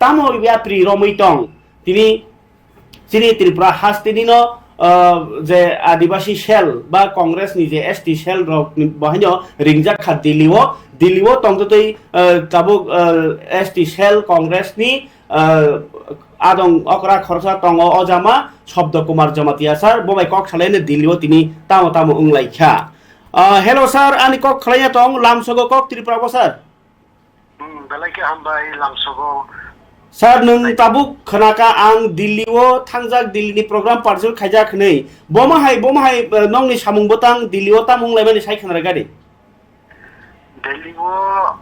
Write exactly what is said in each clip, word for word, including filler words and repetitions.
tamo yapri romwi tong. Tini chini Tripura hasteni no, ah, je Adibasi cell ba Congress ni je S T cell rok ni bahaino ringjak kha Delhi o, Delhi o tongtotwi, ah, tabuk, ah, S T cell Congress ni, ah, adong okra khoroksa tongo o jama Sabda Kumar Jamatia sir, bo bai kok salaino Delhi o tini tamo tamo wng lai kha. Ah, hello sir, ani kok khwlaiya tong, lamsogo kok Tripura bo sir. Hmm, belai khe hambai lamsogo. Sir, nwng tabuk khwnaka ang Delhi o thangjak, Delhi ni program parcel khaijak hwnwi. Bomo hai, bomo hai, eh, nokni samung bwtang Delhi o tamo wnglaimani sai khwnarwk gadi. Delhi o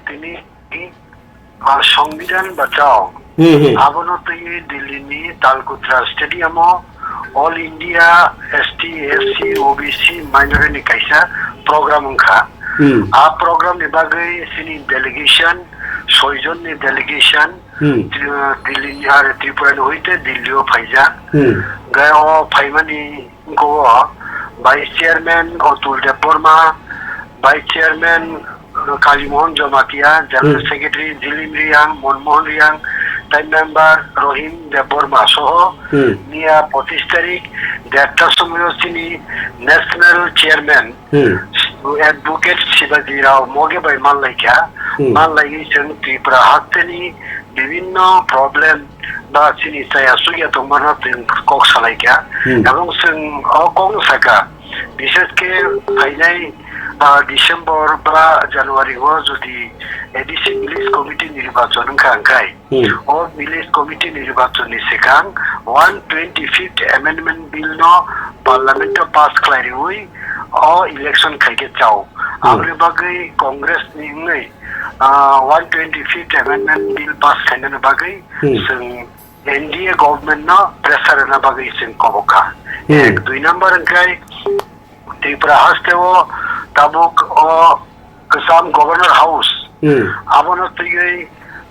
tini, ah, Songbidan bachao. Hmm, hmm. Abono twi Delhi ni Talkutra Stadium o All India S T, S C, O B C minority ni kaisa program wngkha. Hmm. A program ni bagwi chini delegation, soi jon ni delegation, Hmm. Tri-, Delhi ni, are Tripura ni hoite Delhi o phaijak. Hmm. Gai o phaimani wngkha o Vice Chairman Atul Debbarma, Vice Chairman Kalimohan Jamatia, General Hmm. Secretary Jilim Riang, Monmohan Riang, tai member Rohim Debbarma soho Hmm. miya pochis tarik derta somoyo chini National Chairman Hmm. Advocate Sibaji Rao Moge bai manlaikha, Hmm. manlaiwi chwng Tripura hasteni bibinno problem ba chini chaya sugya tongmano chwng kok salaikha. Hmm. Ebong chwng o kokno saka, bishesh khe phainai, ah, December ba January o jodi A D C Village Committee nirbachon wngkha hwnkhe, Hmm. o Village Committee nirbachon ni swkang one twenty-fifth Amendment Bill no Parliament o pass khlai rwi o election khaikhe chao. Hmm. Aboni bagwi Congress ni wngwi, ah, one twenty-fifth Amendment Bill pass khainani bagwi Hmm. chwng N D A government no pressure rwna bagwi chwng kobok kha. Hmm. Ek, dui number hwnkhe Tripura haste o tabuk o kwcham Governor House Hmm. abono twiwi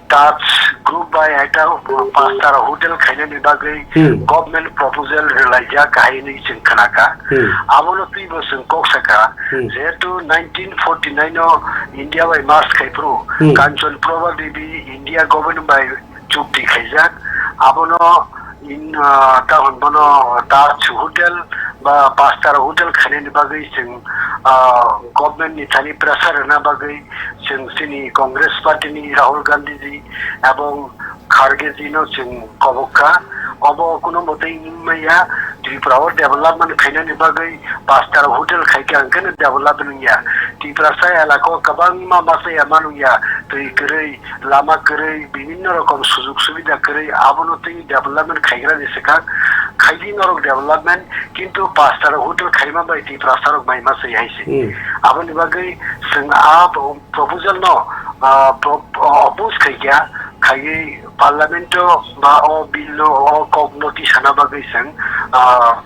Taj Group bai aita pasta hotel khainani bagwi Hmm. government proposal rwlaijak hai hinwi chwng khnakha. Hmm. Abono twibo chwng kok sakha, Hmm. jehetu nineteen forty-nine o India bai merge khai phuru Hmm. Kanchan Prabha Devi India government bai chukti khaijak. Abono in, ah, tahon bono Taj Hotel ba Pastara Hotel khainani bagwi chwng, ah, government ni thani pressure rwna bagwi chwng chini Congress party ni Rahul Gandhi ji ebong Kharge ji no chwng kobok kha. Obo kuno motwi wngmaya, Tripura o development khainani bagwi Pastara Hotel khaikhe hwnkhe no development wngya. Tiprasa elaka o kwbangma masa ya manungya, twi kwrwi, lama kwrwi, bibinno rokom sujug subida kwrwi, abono twi development khaigrani swkang. Khaidi norok development, kintu Pastara Hotel khaima bai Tiprasa rok mai masa ya hai se. Hmm. Aboni bagwi chwng a proposal no, ah, pro-, oppose khaikha, khaiwi parliament o ba o bill no, o kok no tisana bagwi chwng, ah,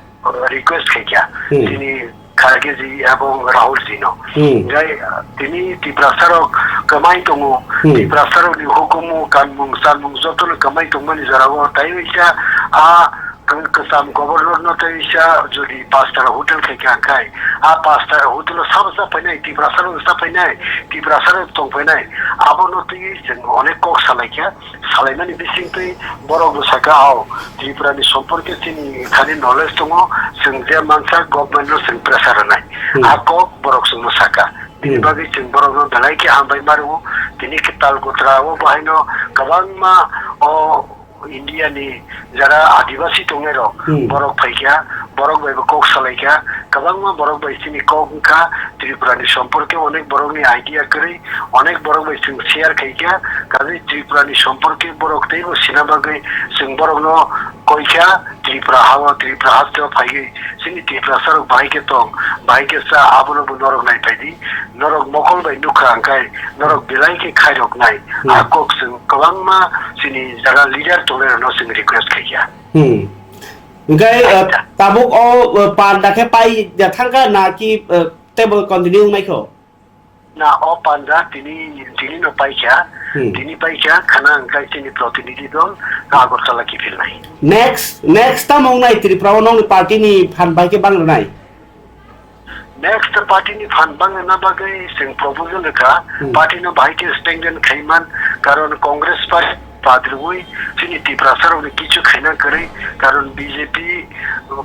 request khaikha. Hmm. Tini Kharge ji ebong Rahul ji no. Hmm. Gai, ah, tini Tiprasa rok kwmai tongo, Hmm. Tiprasa rok ni hukumu kanmung sanmung joto no kwmai tongmani jora o tai waisa a Kwcham governor no tei sa jodi Pastara Hotel khaikha hwnkhe, a Pastara Hotel o sabo cha phainai, Tiprasa rok cha phainai, Tiprasa rok tong phainai, abono twi chwng onek kok salaikha, salaimani bisingtwi borok bo sakha, "Ao, Tripura ni somporke chini thani knowledge tongo, chwng je mansa government no chwng pressure rwnai." Hmm. A kok borok chwngno sakha. Bini Hmm. bagwi chwng borokno belai khe hambai ma rwo. Tini khe tal kotra o bahaino kwbangma o India ni jara Adibasi tongnai rok, Hmm. borok phaikha, borok bai bo kok salaikha, kwbangma borok bai chini kok wngkha, Tripura ni somporke onek borok ni idea kwrwi, onek borok bai chwng share khaikha, kaje Tripura ni somporke borok teibo sina bagwi chwng borokno koikha, Tripura hao, Tripura haste o phaiwi chini Tiprasa rok bahai khe tong, bahai khe cha, abono bo norok nai phaidi, norok mokol bai nukha hwnkhe norok belai khe khairoknai. Hmm. A kok chwng kwbangma chini jara leader tongnai rokno chwng request khaikha. Hmm. Hwnkhe, uh, tabuk o, uh, panda khe pai ya thangkha na ki, uh, teibo continue wngnaikho? Na, o panda tini, tini no paikha, Hmm. tini paikha, khana hwnkhe chini protinidhi dol Agartala kiphilnai. Next, next tamo wngnai Tripura o nokni party ni phan bai khe bang rwnai? Next party ni phan bang rwna bagwi chwng proposal rwkha, Hmm. party no bahai khe strengthen khaiman, karon Congress party Padrwi chini Tiprasa rokni kichu khaina kwrwi, karon B J P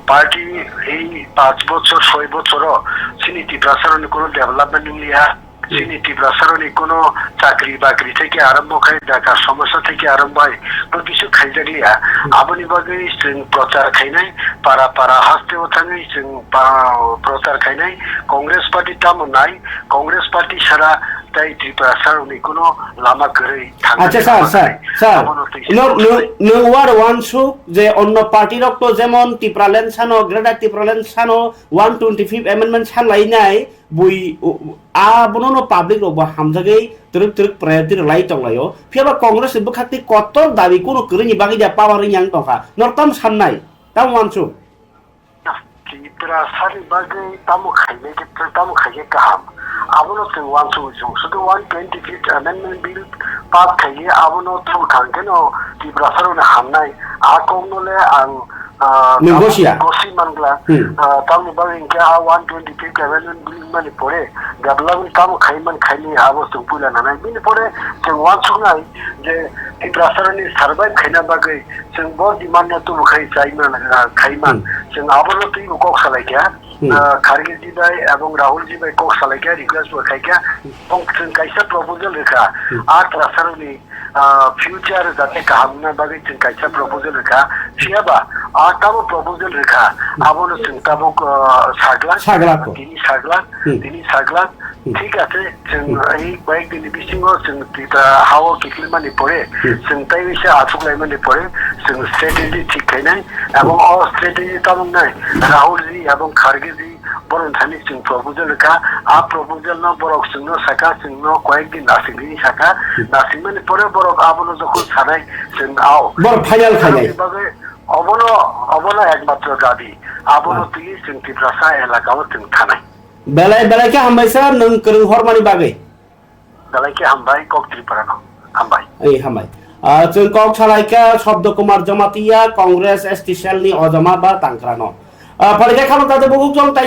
party ei panch bochor, soi bochoro chini Tiprasa rokni kono development wngya. Chini Tiprasa rokni kono chakri bakri theke arambo khai, dakar somosa theke arambo hai bo kichu khaijakliya. Aboni bagwi chwng prochar khainai, para para haste o thangwi chwng pa-, prochar khainai. Congress party tamo nai, Congress party sara tai Tiprasa rokni kono lama kwrwi thangna. Acha, sir, sir, sir. Abono twi no, no, no, war wansuk je onno party rok to jemon Tipraland sano, Greater Tipraland sano, one twenty fifth amendment san lainai, bui, u, u, abono no public rok bo hamjagwi twrwk twrwk priority rwlai tonglaio. Phiya ba Congress ni bwkhak twi kotor dabi kono kwrwini bagwi da power wng yang tongkha. Nor tam sannai, tam wansuk. Tiprasani bagwi tamo khainai khe, tamo khaikhe kaham. Abono chwng wansugwi chwng. Sudu one twenty fifth amendment bill pass khaikhe abono tamo thang kheno Tiprasarokni hamnai. A kokno le ang, ah, Nung gosia. Gosi mangla. Hmm. Ah, tamni bagwi hinkhe a one twenty fifth amendment bill wngmani pore development tamo khaiman khaini abo chwng puila nanai. Bini pore chwng wansuknai je Tiprasarokni survive khaina bagwi chwng bo demand no tubu khai chaiman, ah, khaiman. Hmm. Chwng abono twibo kok salaikha. Hmm. Ah, Kharge ji bai ebong Rahul ji bai kok salaikha, request bo khaikha. Hmm. Bong chwng kaisa proposal rwkha. Hmm. A Tiprasarokni, ah, future jate kaham wngna bagwi chwng kaisa proposal rwkha. Phiyaba a tamo proposal rwkha. Hmm. Abono chwng tabuk, ah, sagla. Sagla ko. Tini sagla. Hmm. Tini sagla. Hmm. Thik ache, chwng Hmm. ei koyek din ni bisingo chwng tita hao kiklimani pore, Hmm. chwng taiwi se achuk laimani pore, chwng strategy thik khainai, ebong o strategy tamo wngnai, Rahul ji ebong Kharge ji, borok thani chwng proposal rwkha, a proposal no borok chwngno saka, chwngno koyek din nasing di saka, Hmm. nasingmani pore borok abono jokhon sanai, chwng ao. Borok final khainai. Aboni bagwi obono, obono ekmatro dabi, abono Ah. twi chwng Tiprasa elaka o chwng thanai. Belai, belai khe hambai sir, nwng kwrwng hormani bagwi. Belai khe hambai, kok Tripura no. Hambai. Ei, hambai. Ah, chwng kok salaikha Sabda Kumar Jamatia, Congress S T cell ni ojama ba tangkra no. Ah, phaikhe khano tado bukuk jong tai